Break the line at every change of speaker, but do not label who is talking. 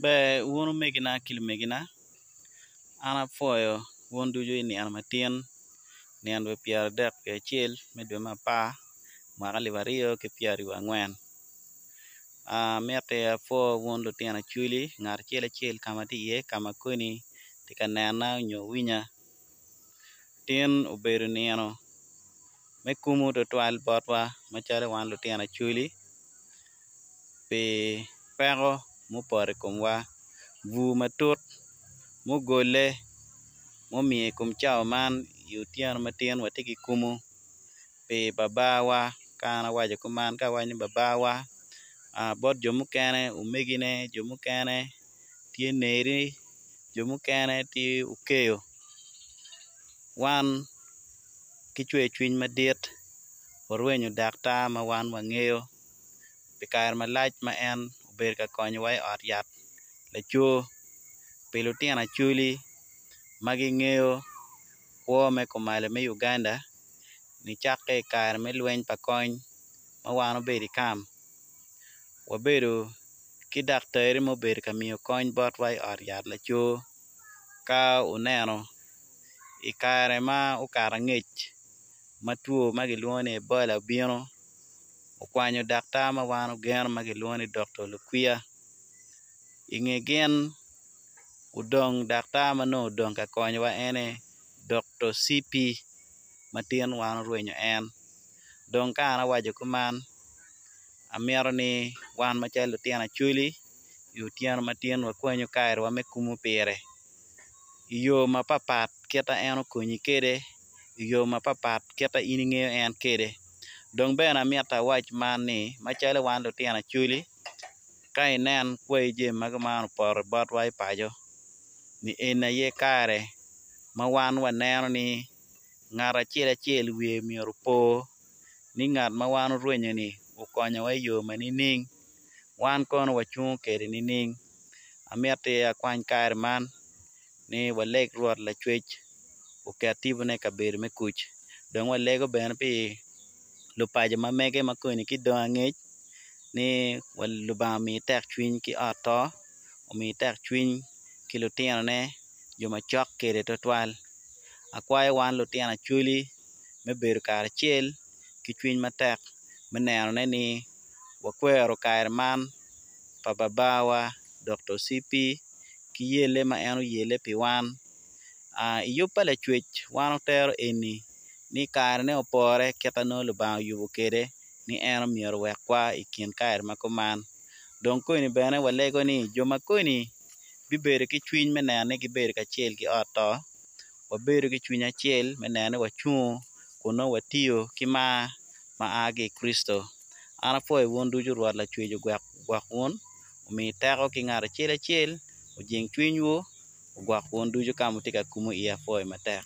Ber wun omegina ki lumegina, an apwoyo wun ducu i nino matin nino dwe pyeradek wiye acel me dwe me apar mwaka alip aryo ki pyeraryo wiye angwen amiti apwo wun lutino acholi ngat acel acel ka ma tye iye ka ma koni tye ka nena nyo winya tin obedo nino me kumu tutwal botwa macalo wan lutino acholi pi peko mupoto i komwa bur matut mugole mumiyo i kom cawa man i otyeno matin watye ki kumu pi babawa ka an awaco kuman ka awaco ni babawa bot jo mukene omegine jo mukene tye neri jo mukene tye okeyo wan ki cwercwiny madit warwenyo daktar ma wan wangeyo pi kare malac ma en obedo ka konyowa i ot yat laco pi lutino acholi ma gingeyo kwo me kumalo me Uganda nicakke i kare me lweny pa kony ma wan obedo i kam wabedo ki daktari ma obedo ka miyo kony botwa i ot yat laco ka wuneno i kare ma okato angec ma two ma kilwongo ni Ebola obino okwanyo daktar ma wan ogeno ma kilwongo ni Dr. Lukwiya i nge gin odong daktar ma nongo odong ka konyowa ene Dr. CP ma tin wan orwenyo en dong ka an awaco kuman amito ni wan macalo lutino acholi i otyeno matin wakwanyu karewa me kumu pire i yo mapapat kit ma en okonyi kwede i yo mapapat kit ma in ingeyo en kwede dong bene amito awac man ni macalo wan lutino acholi ka inen kwayi jami ma kuman opoto botwa i paco ni eni aye kare ma wan waneno ni ngat acel acel wiye myero opo ni ngat ma wan orwenyo-ni okonyowa i yo ma nining wan kono wacungo kwede nining amiti akwany kare man ni waleg Rwot Lacwec oket tipone i kabedo me kuc dong walego bene pi lupaco ma mege ma koni gidong angec ni Lubanga omi tekcwiny ki ot to omi tekcwiny ki lutinone jo macok kwede tutwal akwayo wan lutino acholi me bedo karacel ki cwiny matek me nenone ni wakwero kare man pa babawa Dr. CP ki yelle ma en oyelle pi wan i yub pa Lacwec wan watero eni ni karene opore kit ma nongo Lubanga oyubo kwede ni en myero owekwa i kin kare ma kuman dong koni bene walego ni jo ma koni bibedo ki cwiny me neno ni gibedo kacel ki ot to wabedo ki cwiny acel me neno ni wacungo kun nongo watiyo ki mar ma a ki i Kricito. An apwoyo wun ducu Rwot Lacwec ogwok wun, omi teko ki ngat acel acel, ojing cwinywu, ogwok wun ducu ka ma wutye ka kumo iye apwoyo matek.